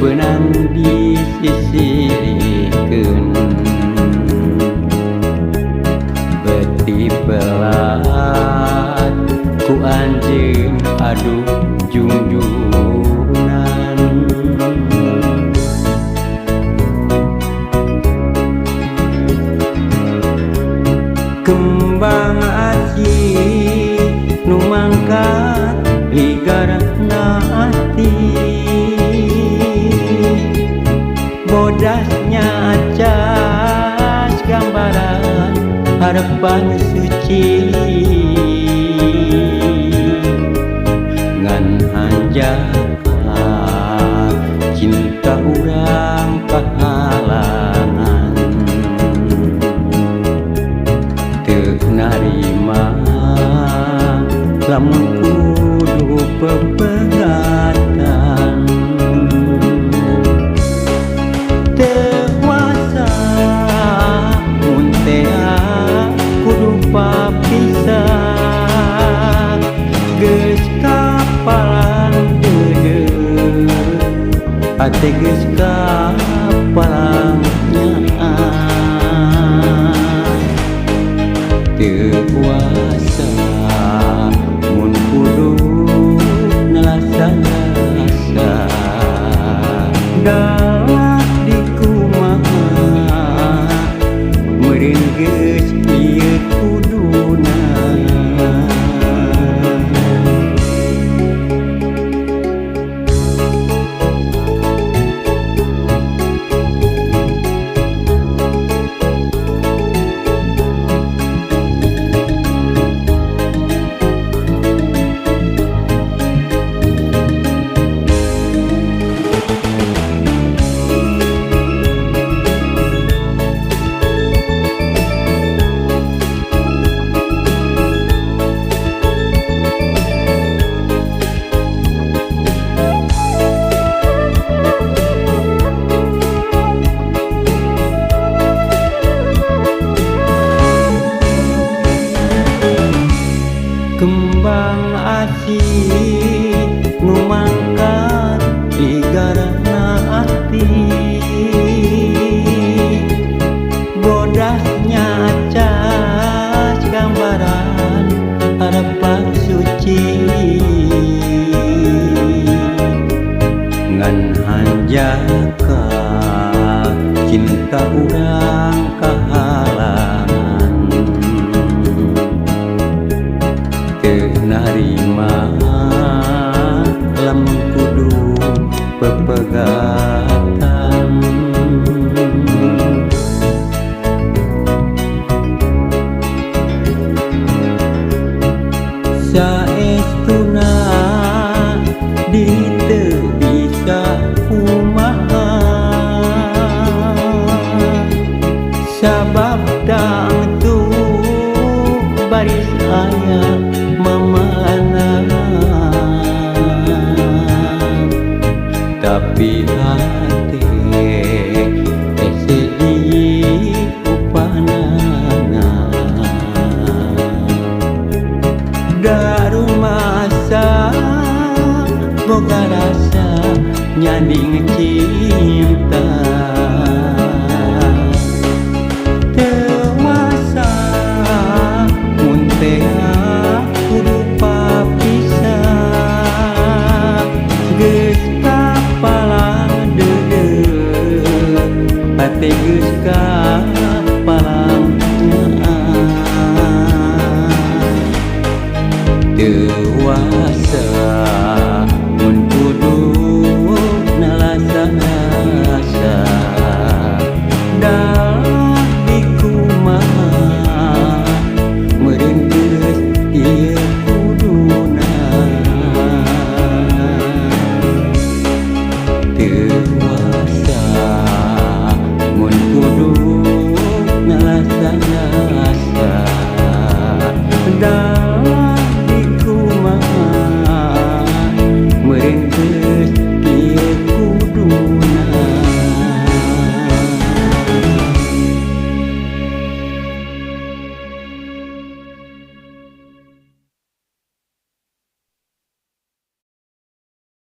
Beunang disisirikeun beti belat ku anjeun aduh jungjungan. Kembang aci nu mangkat ligarna ati bodasnya acas gambaran harapan suci ngan hanjaka cinta urang kahalangan teu narima lamun kudu pepegatan teu kuasa mun tea kudu papisah geus kapalan deudeuh ate geus kapalan nyaah teu kuasa mun kudu nalasa-lasa dalah dikumaha meureun geus ieu kuduna. Kembang aci nu mangkat ligarna ati bodasnya acas gambaran harapan suci ngan hanjaka cinta urang kahalangan teu narima lamun kudu pepegatan saestuna di teu bisa kumaha sabab tangtu baris aya mamana tapi hate sedih upanana darumasa boga rasa nyanding cinta.